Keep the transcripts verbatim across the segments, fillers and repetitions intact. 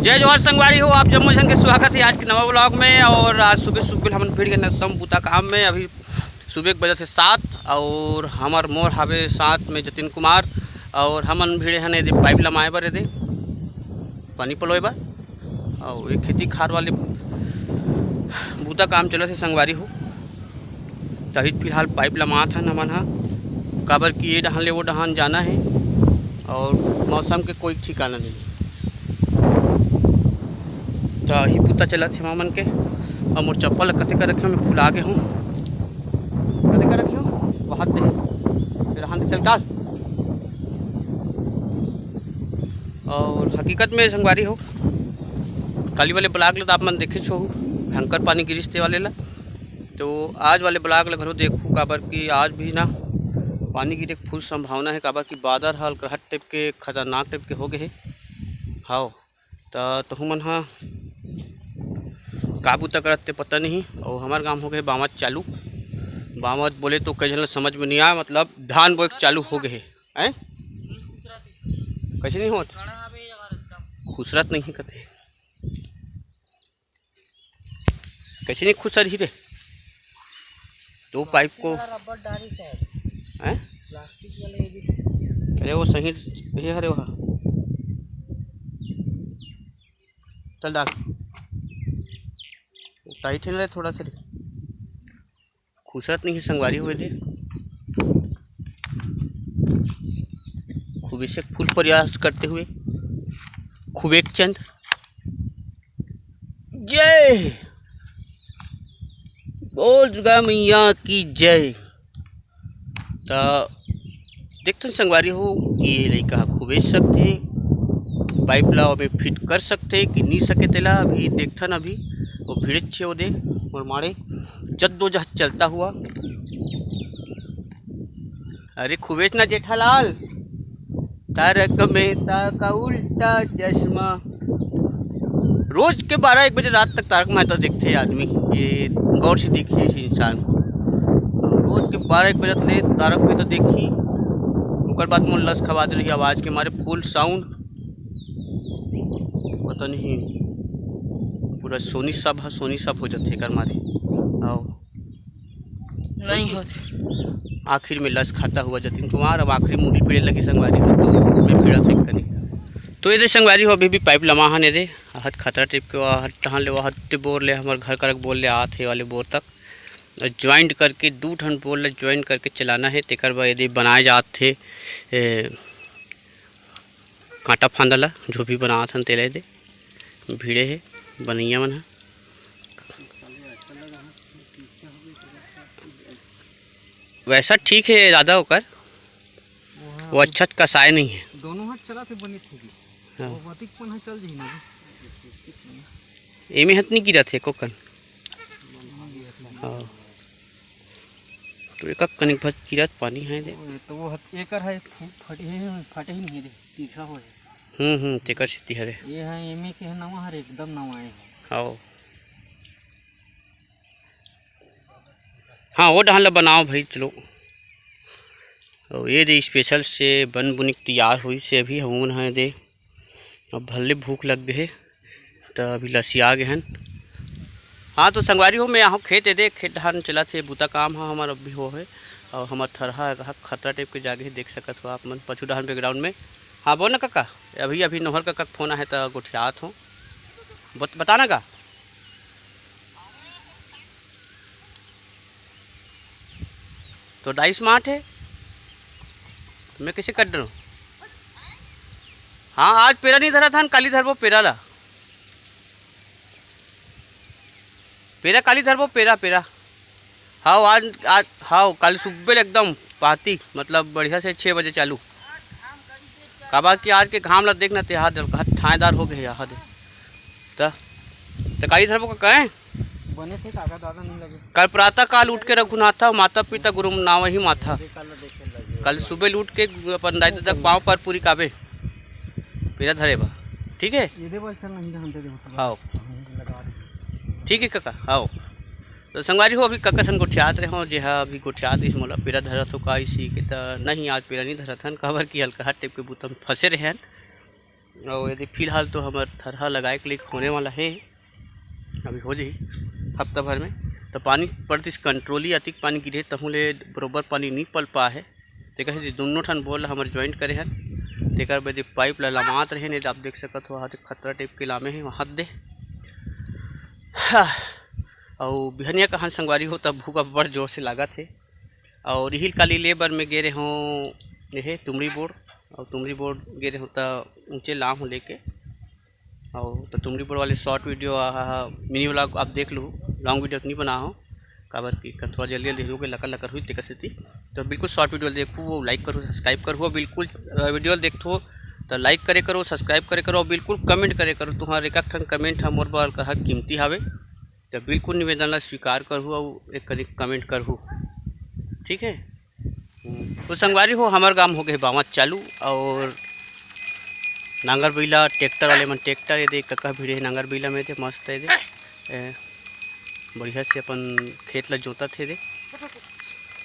जय जोहार संगवारी हो, आप जम्मो झन के स्वागत हे आज के नवा vlog में। अउ आज सुबह सुबह हमन भिड़ गेन एकदम बूता काम में। अभी सुबह के बजत हे सात अउ हमर मोर हावे साथ में जतिन कुमार अउ हमन भिड़े हन एदे pipe लमाए बर, एदे पानी पलोए बर। अउ ये खेती खार वाले बूता काम चलत हे संगवारी हो। त अभी फिलहाल pipe लमात हन हमन ह, काबर कि ये डहान ले वो डहान जाना हे अउ मौसम के कोई ठिकाना नहीं। त अभी बूता चलत हे हमन के। अउ मोर चप्पल ल कते कर रखे हों, मैं भुला गे हों। कते कर रखे हों, वहाँ दे, फिर हम चल डाल। अउ हकीकत में संगवारी हो, काली वाले vlog ल त आप मन देखेच होहू, भयंकर पानी गिरिस ते वाले ला। तो आज वाले vlog ल घलो देखहू, काबर कि आज भी ना पानी गिरे के full संभावना हे, काबर कि बादर ह अलकरहा type के, खतरनाक type के हो गे हे। हाव, त तुहू मन ह का बूता करत ते पता नहीं। अउ हमर काम हो गे बावत चालू। बावत बोले तो कई झन ल समझ में नहीं आय, मतलब धान बोए के चालू हो गे हे। हैं? कइसे नहीं होत? खुसरत नहीं कथे। कइसे नहीं खुसरही रे? दो pipe को। रबर डारी शायद। हैं? प्लास्टिक वाले ये भी। अरे वो सही, ये हरे वहाँ। चल डाल। Tight हे ना रे, थोड़ा सा रे। खुसरत नहीं हे संगवारी हो दे। खूबे से full प्रयास करते हुए खूबे चंद जय बोल दुर्गा मैया की जय। त देखथन संगवारी हो कि ये लइका ह खूबे सकथे, pipe ला ओमे fit कर सकथे कि नी सके तेला अभी देखथन। अभी वो भिड़ेच हे ओदे मोर माड़े, जद्दोजहद चलता हुआ। अरे खूबेच ना जेठालाल, तारक मेहता का उल्टा चश्मा। रोज के बारह एक बजे रात तक तारक मेहता देखथे आदमी, ये गौर से देखिए इस इंसान को। रोज के बारह एक बजे ले तारक मेहता देखही, ओकर बाद मोर लस खवा दे रही आवाज के मारे full sound। पता नहीं पूरा सोनी सब ह, सोनी सब हो जाथे एकर मारे। आओ। नहीं होत। आखिर में लस खाता हुआ जतिन कुमार अब आखिरी मुड़ी पीड़े लगी संगवारी हो, तो मैं पीड़ा ठीक करी। तो एदे संगवारी हो, अभी भी pipe लमा हन एदे, आहत खतरा type के, आहत टहन ले, आहत ते बोर ले, हमर घर करक बोर ले आत हे वाले बोर तक। अउ joint करके दू ठन बोर ला joint करके चलाना हे, तेकर बर एदे बनाए जात हे, ए, कांटा फांदा ला, जो भी बनात हन तेला एदे भिड़े हे बनैया मन ह। वैसा ठीक हे दादा ओकर, वो अच्छा कसाय नहीं हे। दोनों हाथ चला थे बने ठीक हे। हाँ। वो बतिक पन ह चल जही ना। एमे हाथ नहीं गिरत हे कोकन। हाँ। तो एक कनिक भर गिरत पानी हे दे। तो वो हत-, एकर हे फू-, फटे हे, फटे ही नहीं रे, तीसरा हो हे। हम्म, हम्म, तेकर सेती हरे। ये हे, एमे के हे नवा हरे, एकदम नवा हे। हाँ। हाँ, वो डहन ला बनाओ भाई, चलो। अउ ये दे special से बन बुनिक तैयार होइस हे अभी हमन ह दे। अब भले भूख लग गे हे, त अभी लसिया गे हन। हाँ, तो संगवारी हो, मैं आहूँ खेत एदे, खेत डहन चलत हे, बूता काम ह हमर अभी हो हे, अउ हमर थरहा ह खतरा type के जागे हे, देख सकत हो आप मन पछू डहन background में। हाँ, बोल ना कका, अभी, अभी नोहर कका के फोन आहे, त गोठियात हो। बत-, बता ना का? तो डाई smart हे, मैं कइसे कर डरूँ? हाँ, आज पेरा नहीं धरा था, काली धरबो पेरा ला। पेरा काली धरबो, पेरा, पेरा। हाव, आज, आज, हाव, काली सुब्बे ले एकदम पाती, मतलब बढ़िया से छः बजे चालू। काबर कि आज के घाम ला देख ना ते, हाथ, हाथ ठाएदार हो गए, हाथ। त, त काली धरबो का कहें? बने से काका दादा नहीं लगे। कल प्रातः काल उठ के रघुनाथा, माता पिता गुरु नाम ही माथा। ये काल देखे लगे। कल सुबह ले उठ के अपन दाई ददा के पाँव पर पूरी काबे। पेरा धरे बा। ठीक है? ये दे बस चल नहीं जानते दे मतलब। हाव। लगा दे। ठीक है काका, हाव। तो संगवारी हो, अभी काका सन गोठियात रहे हो, जे हा अभी गोठियात रहिस मोला पेरा धरत हो का इसी के, त नहीं, आज पेरा नहीं धरत हन, काबर कि हल्का हाथ टेप के बूता में फंसे रहे हन। अउ एदे फिलहाल तो हमर थरहा लगाए के लिए होने वाला हे, अभी हो जाही हफ्ता भर में। तो पानी पड़तिस, कंट्रोली अतिक पानी गिरे, तहूँ ले बरोबर पानी नी पल पा हे। तेकर सेती दुनों ठन बोर ला हमर ज्वाइंट करे हन, तेकर बदे पाइप ला लमात रहे, नहीं तो आप देख सकत हो, वहाँ खतरा टाइप के लामे हे, वहाँ दे। हाँ। अउ बिहनिया कहान संगवारी हो, तब भूख अब्बड़ जोर से लागत हे। अउ रिहिल काली ले बर में गे रहे हों, यहे तुमड़ी बोर, अउ तुमड़ी बोर गे रहे हों, त ऊँचे लाम हों लेके। अउ तो तुमड़ी बोर वाले शॉर्ट वीडियो, आ, मिनी व्लॉग आप देख लू, लॉन्ग वीडियो तो नहीं बना हो, काबर कि थोड़ा जल्दी जल्दी हो गए, लकर लकर हुई तेकर सेती। तो बिल्कुल शॉर्ट वीडियो देखू, वो लाइक करू, सब्सक्राइब करू, बिल्कुल, अ, वीडियो देखथो तो लाइक करे करो, सब्सक्राइब करे करो, बिल्कुल कमेंट करे करो। तुम्हार एक एक ठन कमेंट ह मोर बर कहा कीमती हावे, तो बिल्कुल निवेदन ला स्वीकार करहू अउ एक कनी कमेंट करहू, ठीक है। तो संगवारी हो, हमर काम हो गए बावत चालू अउ नांगर बइला ट्रैक्टर वाले मन ट्रैक्टर ये दे कका भिड़े हे नांगर बइला में, दे मस्त हे दे, ए, बढ़िया से अपन खेत ला जोतत हे दे।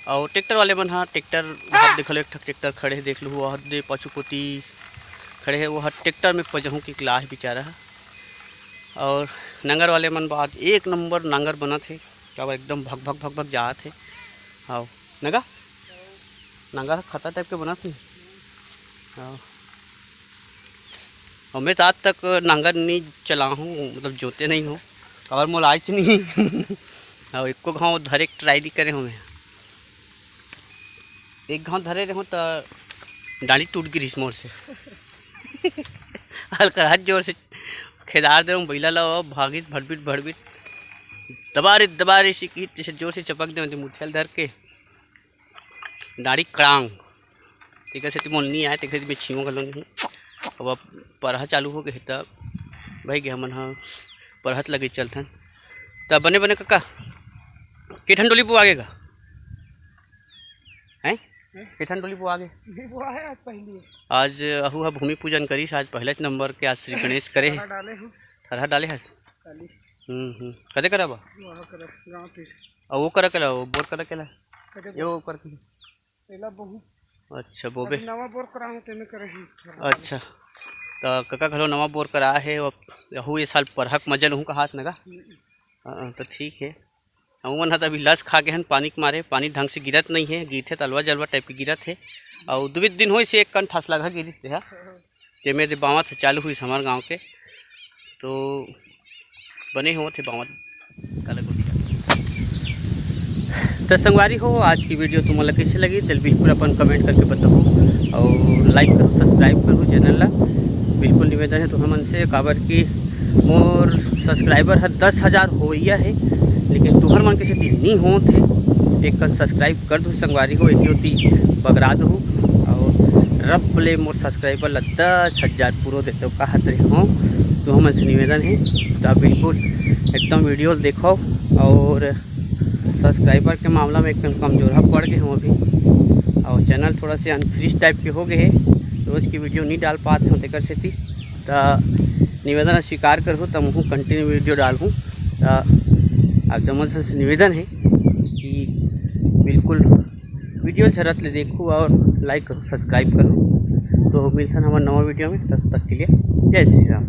अउ ट्रैक्टर वाले मन हा ट्रैक्टर वहाँ देखल एक ठक ट्रैक्टर खड़े हे, देख लू वहाँ दे पाछू कोती खड़े हे, वो हा ट्रैक्टर में पजहूँ के लाह बेचारा हा। अउ नांगर वाले मन बात एक नंबर नांगर बनत हे, काबर एकदम भक भक भक भक जात हे। हाँ नगा, नांगर खतरा टाइप के बनत हे। हाँ, अउ मैं तो आज तक नांगर नहीं चला हूँ, मतलब जोते नहीं हूँ, काबर मोला आइच नहीं। अउ एको घाव धरे के ट्राई नहीं करे हूँ मैं। एक घाव धरे रहूँ तो डांडी टूट गिरिस मोर से। हल्का हाथ जोर से खेदार दे रहूँ, बइला ला भागिस भड़बिट भड़बिट, दबा रे दबा रे, से की जैसे जोर से चपक दे, मुठिया ल धर के डांडी कड़ांग। तेकर सेती मोर नहीं आए, तेकर सेती मैं छींव घलो नहीं। अब, अब परहा चालू हो गए, तब भाई गया मन ह परहत लगे चलथन। तब बने बने कका, के ठन डोली बुआ गे गा? हैं? के ठन डोली बुआ गे? नहीं बुआ है, आज पहली है। आज अहू ह भूमि पूजन करिस, आज पहलेच नंबर के आज श्री गणेश करे हे। थरहा डाले हूँ। थरहा डाले हस? काली। हम्म, हम्म। कदे करा बा? वहाँ करा, गाँव तीर। अउ वो करा केला, वो बोर करा केला? कदे ये वो करके। तेला बहुत। अच्छा, बोबे। अभी नवा बोर करा हूँ, तेमे करे हूँ। अच्छा, तो कका घलो नवा बोर करा हे, अब अहू ये साल परहक मजा लूँ कहात नगा। हम्म। हाँ, तो ठीक है। हमन ह त अभी लस खा के हन पानी के मारे, पानी ढंग से गिरत नहीं है, गिरथे त अलवा जलवा टाइप के गिरत है। अउ दुबे दिन होइस एक कन ठस लगा गिरिस ते हा, तेमे दे बावत चालू हुई हमर गाँव के, तो बने होत हे बावत काला गोठिया। तो संगवारी हो, आज की वीडियो तुमन ला कैसे लगी, तेल बिल्कुल अपन कमेंट करके बताओ, और लाइक करो, सब्सक्राइब करो चैनल ला। बिल्कुल निवेदन है तुहर मन से, काबर कि मोर सब्सक्राइबर ह दस हजार होइया है, लेकिन तुहर मन के सेती नहीं होत है। एक कन सब्सक्राइब कर दो संगवारी हो, एक ओती बगरा दो, और रब ले मोर सब्सक्राइबर ला दस हजार पूरो देते कहत रहे हो, तुहर मन से निवेदन है। तो आप बिल्कुल एकदम वीडियो देखो, और सब्सक्राइबर के मामला में एकदम कमजोर ह पड़ गए हूँ अभी, और चैनल थोड़ा से अनफ्रीज टाइप के हो गए है, रोज की वीडियो नहीं डाल पाते हूँ तेकर सेती। तो निवेदन स्वीकार करहूँ, तब हूँ कंटिन्यू वीडियो डालहूँ। तो आप जमन से निवेदन है कि बिल्कुल वीडियो झरत ले देखू और लाइक करू, सब्सक्राइब करू। तो मिलथन हमर नवा वीडियो में, तब तक के लिए जय श्री राम।